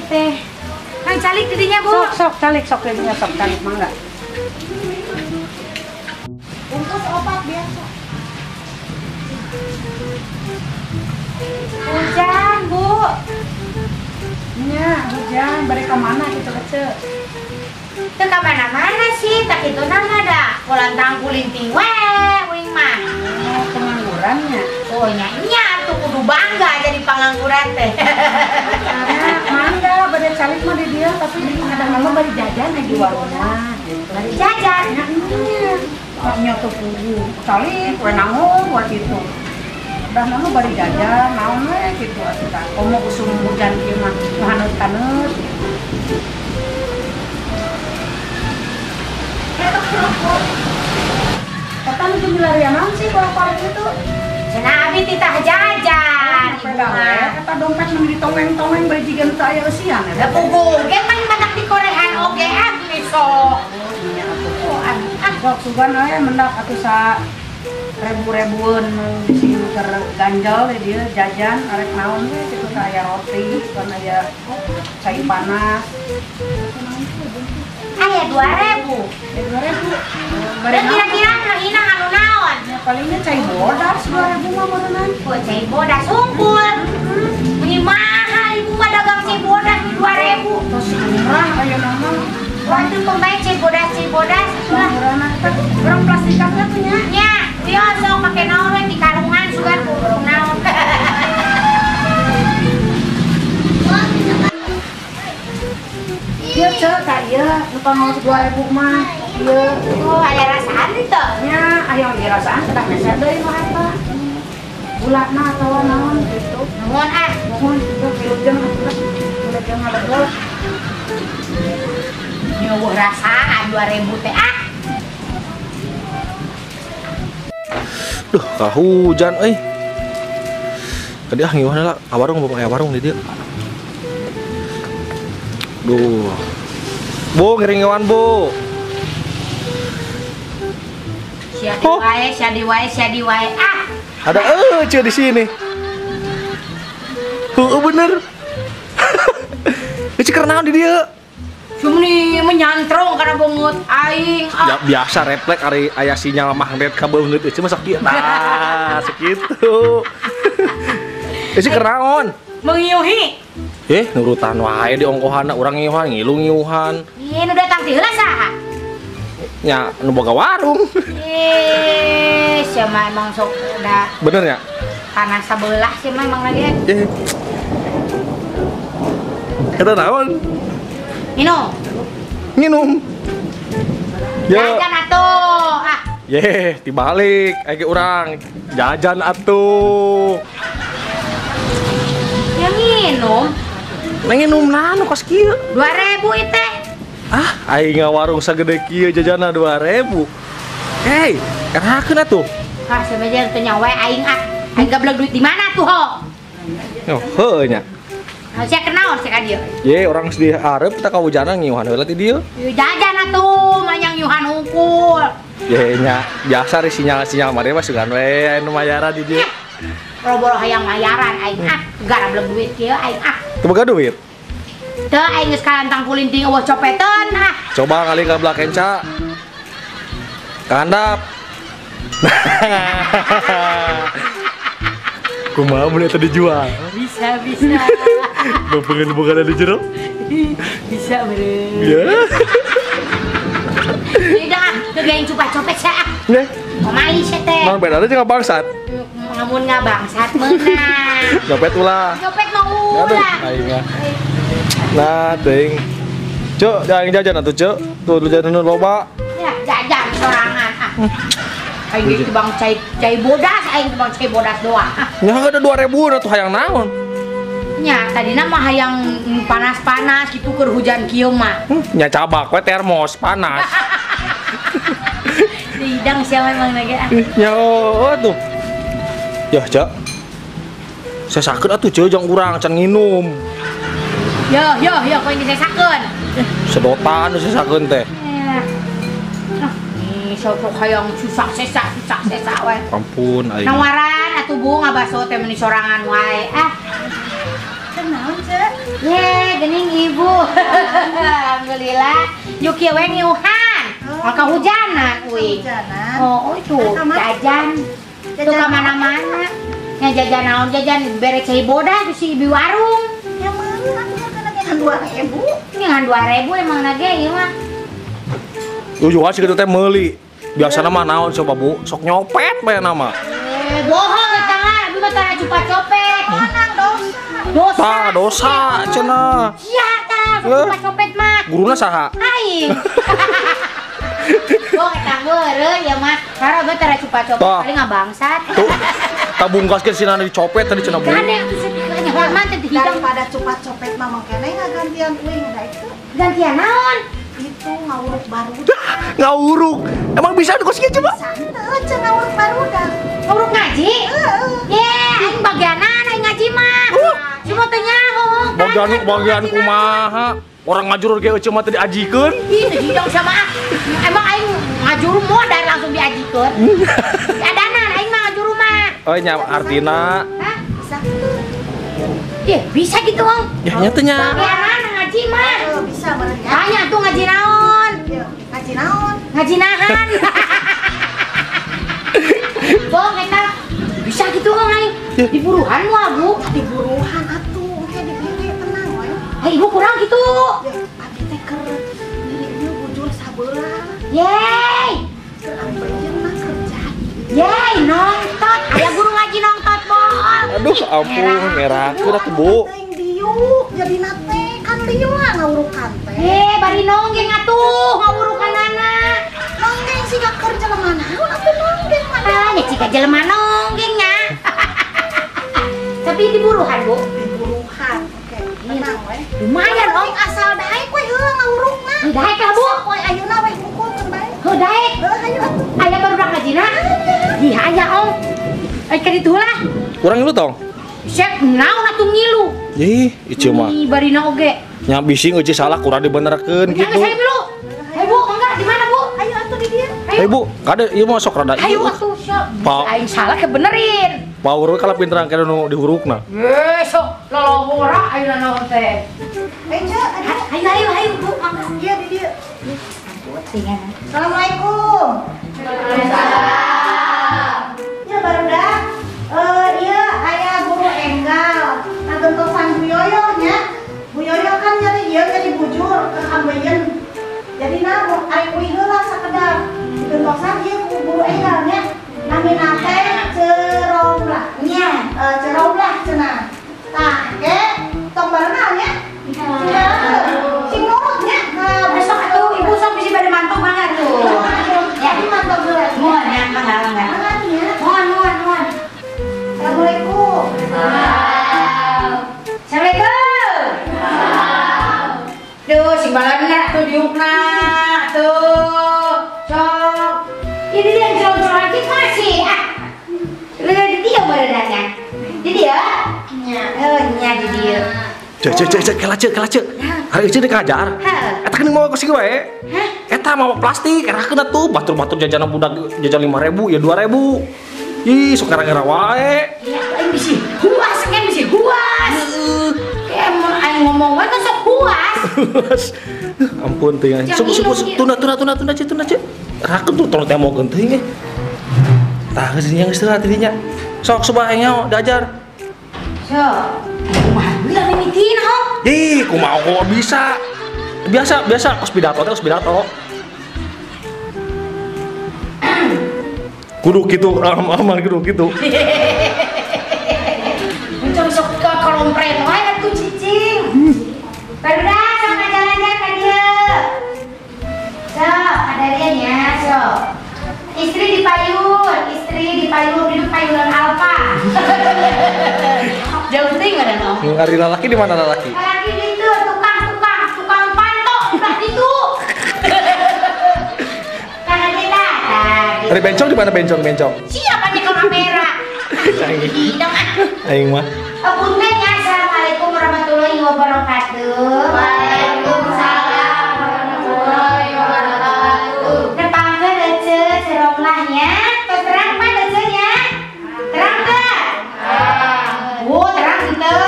teh. Kang calik didinya, Bu. Sok sok calik, sok didinya sok calik mangga. Bungkus opat biasa. Hujan, Bu. Nya, hujan bari ka mana kitu Ece? Teu ka mana-mana sih, tak kitu nama da. Kulantang kulinting we uing mah. Oh, penganggurannya. Oh, nya nya tuh kudu bangga jadi pengangguran teh. Karena mangga bade calik mah di dia tapi kadang mah bari jajan di warungna gitu. Bari jajan. Nya nya tuh kudu calik we naon we kitu. Udah mah bari jajan naon we kitu atuh tah. Komo usum hujan kieu mah nu haneut-haneut. Eta nu milarian naon sih kolak-kolak itu? Cenah abi titah jajan. Ibu mah. Eta dompet nu ditongeng-tongeng bari jiga nu teu aya eusian eta. Da puguh ge pan badak dikorehan oge abi sok. Nya atuh. Ah, sok sugan we mendak atuh sa ribu-ribuan bisi nu keur ganjel di dieu jajan arek naon we kitu teh aya roti, kan aya cai panas. Aya 2000. Ya 2000. Dan kira-kira ngahina anu naon? Ya palingnya cai bodas 2000 mah meureunnan. Oh, cai bodas unggul. Meni mahal ibu mah dagang cai bodas 2000. Tos murah ayeuna mah. Waktu pemain cai bodas lah. Murahna eta urang plastikan teh tuh nya. Nya, ieu sok make naon we di karungan sugan burung naon. Ieu ceu ka ieu nu pangaos 2000 mah. Ieu. Oh, aya rasaan teu? Nya, aya ge rasaan kedah meser deui mah eta. Gulana atawa naon gitu. Nuhun ah. Nuhun, teu wilujeng atuh. Wilujeng ngalegel. Nyeuweuh rasaan 2000 teh ah. Duh, kahujan euy. Tadi ah ngiwah lah ka warung bapak aya warung di dieu. Duh. Bu, ngiring-ngiwan, Bu. Sia di wae, sia di wae, sia di wae. Ah. Ada Ece di sini. Heueuh bener. Ece keur naon di dieu? Cumni menyantrong karena beungeut aing. Ah. Ya biasa refleks ari aya sinyal magnet ka beungeut Ece mah sok kieu. Nah, sakitu. Ece keur naon? Mengiuhi. Nurutan wae di ongkohanna urang ngiuhan, ngilu ngiuhan. Ih, nu datang ti heula saha? Nya, nu boga warung. Ih, sia mah emang sok da. Bener nya? Kana sabelah sia mah emang lagi. Eta naon? Minum. Minum. Ya. Jajan atuh. Ah. Yeh, dibalik aya urang. Jajan atuh. Ya minum. Nginum naon kos kieu? 2000 teh. Ah, aing ngawarung sagede kieu jajanna 2000. Hei, kerakeun atuh. Ah, sebenernya teu nyawa aing ah. Aing gablek duit di mana tuh ho? Oh, heueuh nya. Nah, sia kenaon sia ka dieu? Ye, urang sedih areup teh kahujanan ngiuhan heula ti dieu. Jajan atuh, manyang ngiuhan hungkul. Ye nya, biasa ri sinyal-sinyal mah mah sugan we anu mayaran di dieu. Boro-boro hayang mayaran aing ah, gablek duit kieu aing ah. Teu boga duit? Teu aing geus kalantang kulinting eueuh copeteun ah. Coba kali ka belah kenca. Ka handap. Kumaha mun eta dijual? Bisa, bisa. Bapengan bukan di jero? Bisa beureum. Ya. Tidak, teu geuing coba copet sia ah. Neh. Kumaha sia teh? Mang bedana jeung bangsat. Ngamun ngabangsat meunang. Copet ulah. Copet mah ulah. Aing mah. Nah, teuing. Cuk, jangan jajan atuh, Cuk. Tuh lu jajan loba. Ya, jajan sorangan ah. Aing ge bang cai cai bodas, aing bang cai bodas doang. Nya ada 2000 atuh hayang naon? Nya, tadina mah hayang panas-panas gitu keur hujan kieu mah. Nya cabak we termos panas. Hidang sia memang lagi ah. Nya atuh. Ya, Cak. Saya sakit atuh, Cek, jang urang can nginum. Yo, yo, yo, kau ini saya sakeun. Sedotan saya sakeun teh. Ih, sok hayang susah sesa we. Ampun aing. Nawaran atuh Bu ngabaso teh meuni sorangan wae. Ah. Naon, Cek? Ye, geuning ibu. Alhamdulillah. Yuk kieu we ngiuhan. Maka hujanan uing. Oh, itu jajan. Tuh ka mana-mana. Nya jajan naon jajan bere cai bodah di si ibu warung. Ya meureuh atuh kana ngan 2000. Ini ngan 2000 emang nage ieu mah. Tujuan sih kitu teh meuli. Biasana mah naon coba Bu, sok nyopet bae nama. Bohong eta mah, abi mah tara cupa copet. Onang dosa. Dosa. Tah dosa cenah. Sia tah, cupa copet mah. Guruna saha? Aing. Bohong eta meureun ya mah. Tara abdi tara cupa copet paling ngabangsat. Tuh. Tabungkaskeun sina dicopet tadi cenah Bu. Gade atuh sedikitnya hormat teh hidang pada cupa copet mah mangkene ngagantian uing da itu. Gantian naon? Itu ngawuruk barudak. Ngawuruk. Emang bisa kos kieu coba? Bisa henteu cenah ngawuruk barudak. Ngawuruk ngaji? Heeh. Ye, aing bagianan aing ngaji mah. Cuma teh nyaho. Bagian kumaha? Orang ngajurur ge euceu mah teu diajikeun. Ih, teu hidang sama ah. Emang aing ngajuru modal langsung diajikeun. Diadanan aing mah ngajuru mah. Oh nya artina. Hah? Bisa. Ih, bisa gitu, Ong. Ya nya teh nya. Bagianan ngaji mah. Bisa meureun ya. Tanya tuh ngaji naon? Ngaji naon? Ngaji nahan. Bohong eta. Bisa gitu Ong aing. Diburuhan moal, Bu? Diburuhan atuh, engke dibere tenang we. Eh, ibu kurang gitu. Ya, abdi teh keur nyeri ieu bujur sabelah. Yeay. Keur ambeien mah kerja. Yeay, nongtot. Aya guru ngaji nongtot bohong. Aduh, ampun, ngerakeun atuh, Bu. Teuing diuk jadina teh kan lieu ngawurukan teh. Eh, bari nonggeng atuh ngawurukanana. Nonggeng siga keur jelema naon atuh nonggeng mah. Ah, nya ciga jelema nonggeng nya. Tapi diburuhan, Bu. Diburuhan. Oke, tenang we. Lumayan, Ong. Asal daek we heuh ngawurukna. Daek lah, Bu. Sok we ayeuna we bukulkeun bae. Heuh daek. Heuh hayu atuh. Aya barudak ngajina? Iya, aya, Ong. Ai ka ditu lah. Kurang ngilu tong? Sek naon atuh ngilu? Ih, ieu mah. Ih, barina oge. Nya bisi euceu salah kurang dibenerkeun gitu. Saya ngilu. Ayo Bu, enggak di mana, Bu? Ayo atuh di dieu. Ayo Bu, kade ieu mah sok rada. Ayo atuh sok. Aing salah kebenerin. Power kalau pinteran kene nu dihurukna. Ye, sok lolobora ayeuna naon teh. Ayo, ayo ayo ayo Bu, mangga. Ieu di dieu. Assalamualaikum. Waalaikumsalam. Ya barudak. Ieu aya guru enggal. Ngagentosan Bu Yoyo nya. Bu Yoyo kan nyari ieu nyari bujur ke ambeien. Jadi na ari kuy heula sakedap. Digentosan ieu ku guru enggal nya. Namina teh Ceromlah. Nya, Ceromlah cenah. Tah, ke tong barengan nya. Sing nurut nya. Besok atuh ibu sok bisi bade mantau mangga tuh. Ya, di mantau heula. Muhun ya, mangga mangga. Muhun muhun muhun. Assalamualaikum. Assalamualaikum. Duh, sing balana tuh diukna tuh. Sok. Ini dia yang jauh-jauh lagi masih. Ah. Udah di dia badannya. Di dia? Nya. Oh, nya di dia. Cek cek cek cek kela cek kela cek. Hari ieu dek ngajar. Eta geuning mawa kos wae. Eta mawa plastik, erakeun atuh batur-batur jajanan budak jajan 5000 ya 2000. Ih, sok gara-gara wae. Ya, aing bisi huas, kan bisi huas. Kayak aing ngomong wae kan sok huas. Ampun teuing. Sok sok tunda tunda tunda tunda cek tunda cek. Erakeun tuh tolong teh mokeun teuing. Tah geus yang istirahat dinya. Sok subah aing diajar. Sok. Kumaha heula mimitina, Ong? Ih, kumaha kok bisa. Biasa, biasa kos pidato teh kos pidato. Kudu kitu, aman kudu kitu. Mencong sok ka kolompret wae atuh cicing. Barudak sok ngajar-ngajar ka dieu. Sok, ada dia nya, sok. Istri di payun, istri di payun, di payunan Alfa. Jauh ting ada no. Ari lalaki di mana lalaki? Lalaki di itu tukang panto udah itu. Karena kita. Ari bencong di mana bencong? Siapa nih kamera? Aing mah. Punten ya, assalamualaikum warahmatullahi wabarakatuh. Waalaikumsalam warahmatullahi wabarakatuh. Nepangkeun eceu seromlahnya. Terang pan eceu-nya? Terang teu? Oh, terang henteu.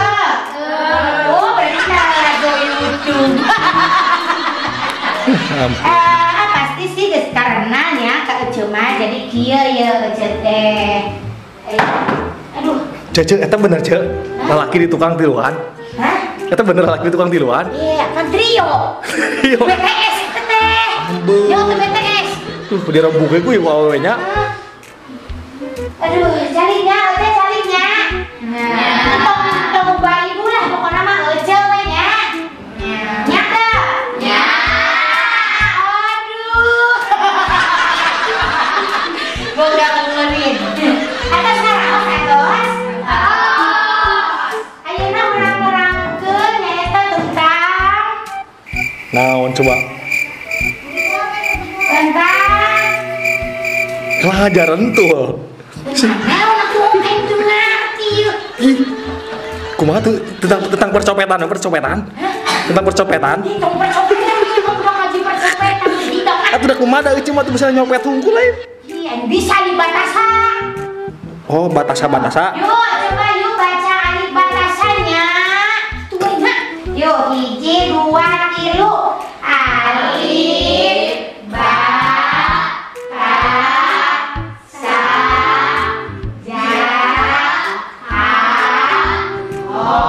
Oh, berarti tara join Pasti sih geus karena nya ka Ece mah jadi kieu ye Ece teh. Aduh. Cece eta bener Ce? Lalaki di tukang tiluan. Hah? Eta bener lalaki di tukang tiluan? Iya, kan trio. BTS eta teh. Yo teh BTS. Tuh direbuk we ku ieu awewe nya. Aduh, calinya, Ece calinya. Nah, tong ubah ibu lah pokoknya mah Ece we nya. Nya teh. Nya. Aduh. Gua udah ngeluarin. Atas naraos atos. Ayeuna urang nerangkeun nyaeta tentang naon coba? Tentang pelajaran tuh. Naon atuh aing teu ngarti ieu. Ih. Kumaha tuh tentang percopetan, percopetan? Tentang percopetan? Ih, tong percopetan ieu mah udah ngaji percopetan di tong. Atuh da kumaha da eueuh mah teu bisa nyopet hungkul lain. Ih, aing bisa dibatasa. Oh, batasa-batasa. Yuk, coba yuk baca alif batasannya. Tuh enak. Yuk, 1, 2, 3. Alif ba ta sa ja ha ho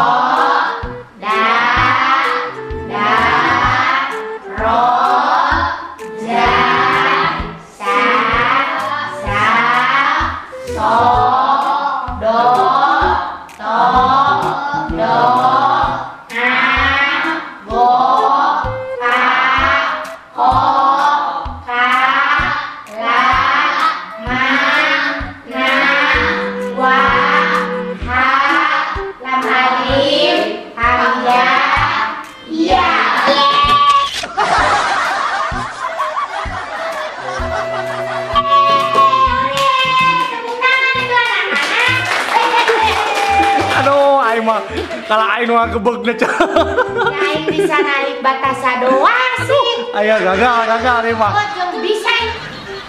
da da ro ja sa sa so do to do a bo a ko ka la ma na wa ha lam alif hamzah ya. Tepuk tangan itu anak-anak. Aduh, aing mah kalau aing nu ngagebegna cah. Ya aing bisa nalip batasa doang sih. Ayo gagal, gagal nih mah. Oh, jeung bisa.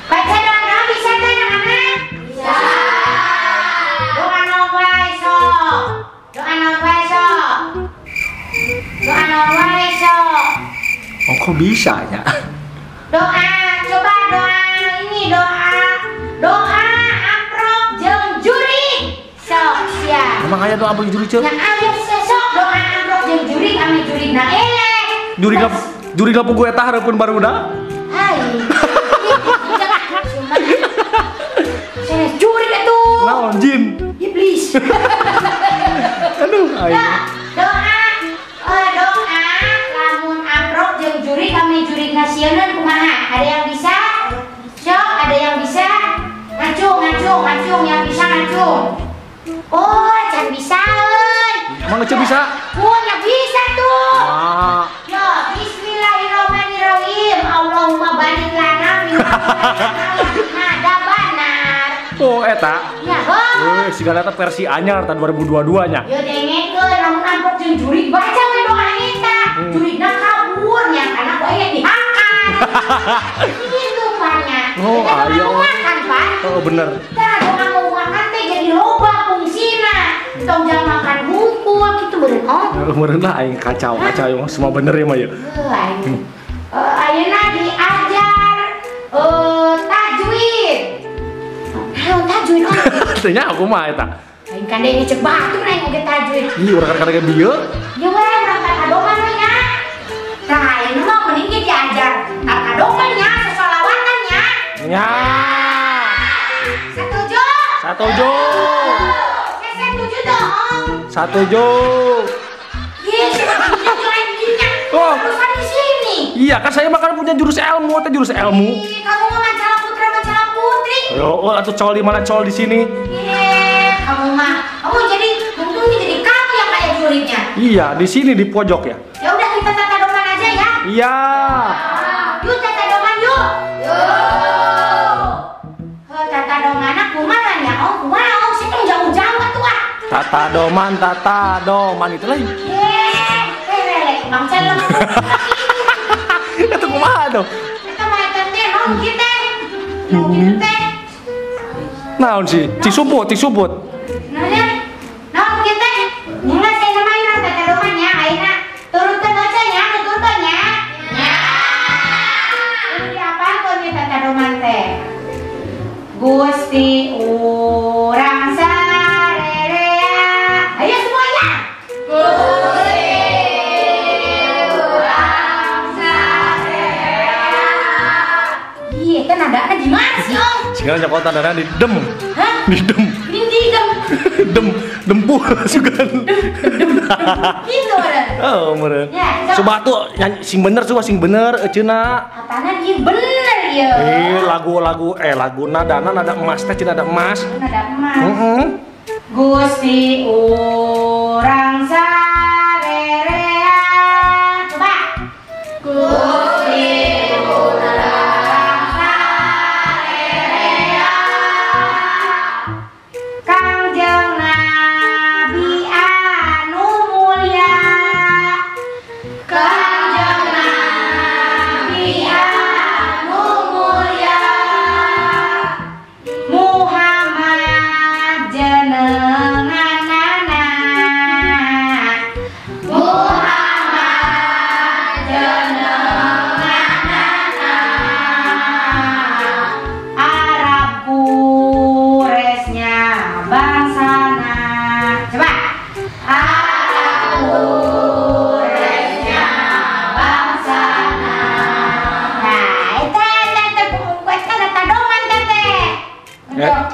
Baca doa doa bisa teh anak-anak? Bisa. Doa naon wae sok. Doa naon wae sok. Doa naon wae sok. Oh, kok bisa ya? Doa, coba doa ini doa. Doa amprok jeung jurig. Sok sia. Emang aya doa amprok jurig, Ceu? Ya aya sok doa amprok jeung jurig ame jurigna eleh. Jurig jurig lapu gue eta hareupeun barudak. Hai. Saya jurig atuh. Naon jin? Iblis. Aduh, aing. Doa doa lamun amprok jeung jurig ame jurigna sieun kumaha? Ada yang bisa? Sok, ada yang bisa? Ngacung, ngacung, ngacung, yang bisa ngacung. Oh, can bisa euy. Emang Ece bisa? Oh, ya bisa tuh. Ah. Yo, bismillahirrahmanirrahim. Allahumma barik lana fi ma adabanar. Oh, eta. Ya, heuh. Sigana eta versi anyar tahun 2022 nya. Yo dengekeun lamun amprok jeung jurig baca we doa eta. Jurigna kabur nya karena ku aya dihakan. Gitu pan-nya. Oh, Eta ayo. doa makan, Pan. Oh, bener. Tah doa mau makan teh jadi loba fungsina. Tong jangan makan hungkul gitu beureun oh. Meureun lah aing kacau, kacau emang semua bener ya mah ya. Heuh, aing. Ayeuna diajar tajwid. Naon tajwid oh? Teu nya aku mah eta. Aing kan deui ngecek batur aing oge tajwid. Ih, urang kadang-kadang bieu. Ya we urang tatadoman we nya. Tah ayeuna mah mending ge diajar tatadoman nya, sasolawatan nya. Nya. Setuju? Setuju. Saya setuju dong. Setuju. Ih, setuju aing minyak. Oh. Urusan di sini. Iya, kan saya makan punya jurus ilmu, teh jurus ilmu. Ih, kamu mah mancala putra mancala putri. Yo, oh, atuh col di mana col di sini? Ih, kamu mah, kamu jadi untungnya jadi kamu yang kayak jurignya. Iya, di sini di pojok ya. Ya udah kita tata doman aja ya. Iya. Yuk tata doman yuk. Yuk. Heh, tata doman kumaha nya? Oh, kumaha? Oh, sih tong jauh-jauh atuh ah. Tata doman itu lain. Eh, lele, bangsa lemah. Itu kumaha tuh? Eta mah eta teh naon kieu teh? Naon kitu teh? Naon sih? Cisuput, cisuput. Naon naon kieu teh? Mula saya nama urang tata doman nya, ayeuna turutkeun aja nya, nuturkeun nya. Nya. Gusti urang sarerea. Ayo semuanya. Gusti urang sarerea. Iya, kan nadanya gimana sih, Om? Sekarang nyokot nadanya di dem. Hah? Di dem. Ini di dem. Dem, dempuh sugan. Dem, dem, gitu ada. Oh, meureun. Ya, coba tuh nyanyi sing bener, coba sing bener eceuna. Apana ieu bener ieu? Lagu-lagu lagu nadana nada emas teh cenah nada emas. Nada emas. Heeh. Gusti urang sarerea. Coba. Gusti urang sarerea. Kangjeng Nabi anu mulia. Kangjeng Nabi anu mulia. Muhammad jenenganana. Muhammad jenenganana. Arab Quraisnya bangsana. Coba. Arab Quraisnya bangsana. Nah, eta eta eta eta eta doman teh. Ya.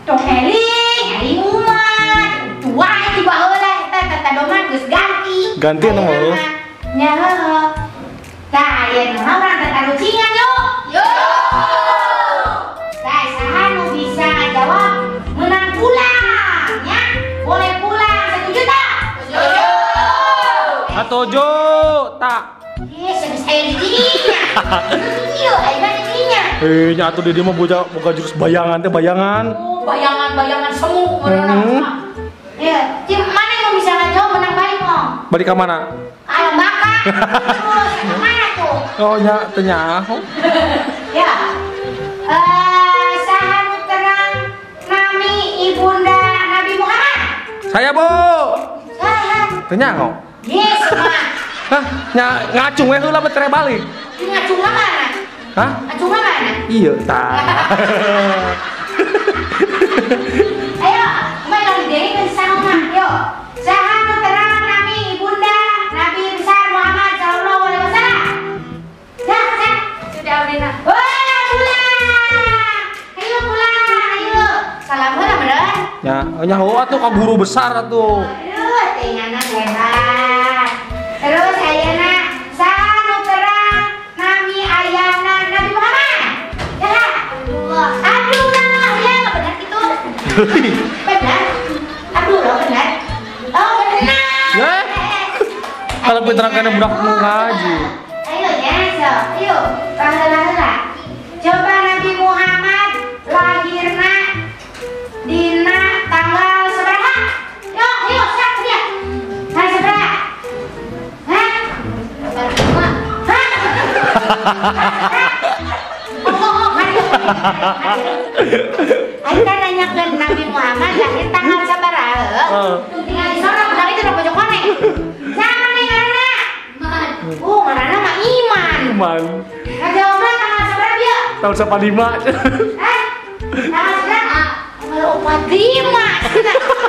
Tong eling, eling umat. Tua di baheula eta eta doman geus ganti. Ganti anu mah. Nya heuh. Tah, ieu nu urang teh tarucingan yuk. Yuk. Tah, saha nu bisa jawab menang pulang ya. Boleh pulang setuju tak? Setuju. Setuju tak. Ih, geus aya di dinya. Ieu aya di dinya. Nya atuh di dieu mah boga jurus bayangan teh bayangan. Oh, bayangan-bayangan semu meureunan. Ya, tim mana yang bisa ngajawab menang balik mau? Balik ke mana? Ayo makan. Terus mana tuh? Oh nya teu nyaho. Ya. Saha nu terang nami ibunda Nabi Muhammad? Saya, Bu. Saha? Teu nyaho. Yes, mah. Hah, nya ngacung we heula tere balik. Ngacungna mana? Hah? Ngacungna mana? Iya, tah. Ayo, kembali lagi deui ke sama. Yuk. Saha nu terang nami ibunda Nabi besar Muhammad sallallahu alaihi wasallam? Dah, dah. Sudah Amina. Wah, pulang. Ayo pulang, ayo. Salam heula bener. Ya, nyaho atuh ka guru besar atuh. Aduh, tinganan hebat. Terus ayeuna saha nu terang nami ayana Nabi Muhammad? Ya. Abdullah. Abdullah, ya benar gitu. Benar. Abdullah benar. Oh, benar. Ya. Kalau pinter kana budak nu ngaji. Ayo ya, so. Ayo, paheula-heula. Coba Nabi Muhammad lahirna dina tanggal sabaraha? Yo, ayo sak dia. Tanggal sabaraha? Hah? Hah? Oh, Aing kan nanyakeun Nabi Muhammad lahir tanggal sabaraha? Heeh. Tinggal di sono budak itu pojok mana? Siapa nih ngaranna? Iman. Oh, ngaranna mah Iman. Iman. Nah, jawabna tanggal sabaraha bieu? Tahun 85. Hah? Tanggal sabaraha? Tanggal 45.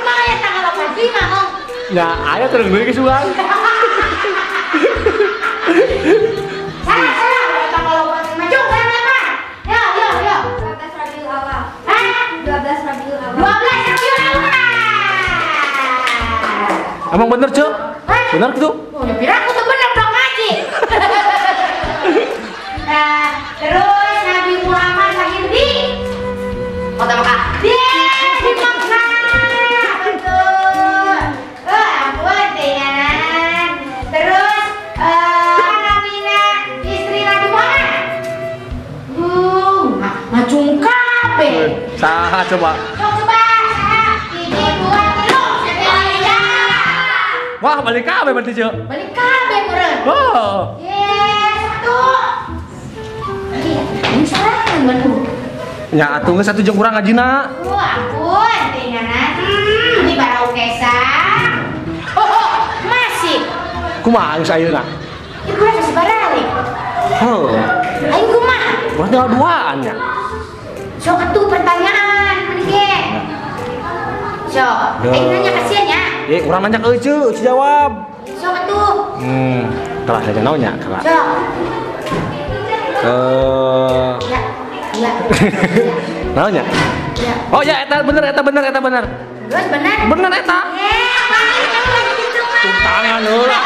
Emang aya tanggal 45, Om? Ya, aya terus deui ke sugan. Salah, salah. Tanggal 45 jung tanggal apa? Yo, yo, yo. 12 Rabiul Awal. Hah? 12 Rabiul Awal. 12 Rabiul Awal. Emang bener, Cek? Hah? Bener gitu? Oh, ya piraku tuh bener dong ngaji. Nah, terus Nabi Muhammad lahir di Kota Mekah. Di Mekah. Betul. Oh, ampun, tinganan. Terus Namina istri Nabi Muhammad. Ngacung kabeh. Saha coba? Sok coba, saha? 1, 2, 3. Wah, balik kabeh berarti, Cek. Balik kabeh meureun. Oh. Yes, satu. Iya, ini sorangan bener. Ya atuh geus satu jeung urang ngajina. Oh, ampun, tinganan. Ini barau kesa. Oh, masih. Kumaha geus ayeuna? Ieu kurang geus baralik. Heuh. Aing kumaha? Urang tinggal duaan nya. Sok atuh pertanyaan meni ge. Sok, aing nanya kasihan ya. Urang nanya ke Ece, Ece jawab. Sok atuh. Kalah nanya naon nya, kalah. Sok. Ya. Ya. Naon nya? Ya. Oh ya, eta bener, eta bener, eta bener. Terus bener? Bener eta. Apaan gitu mah. Tangan heula.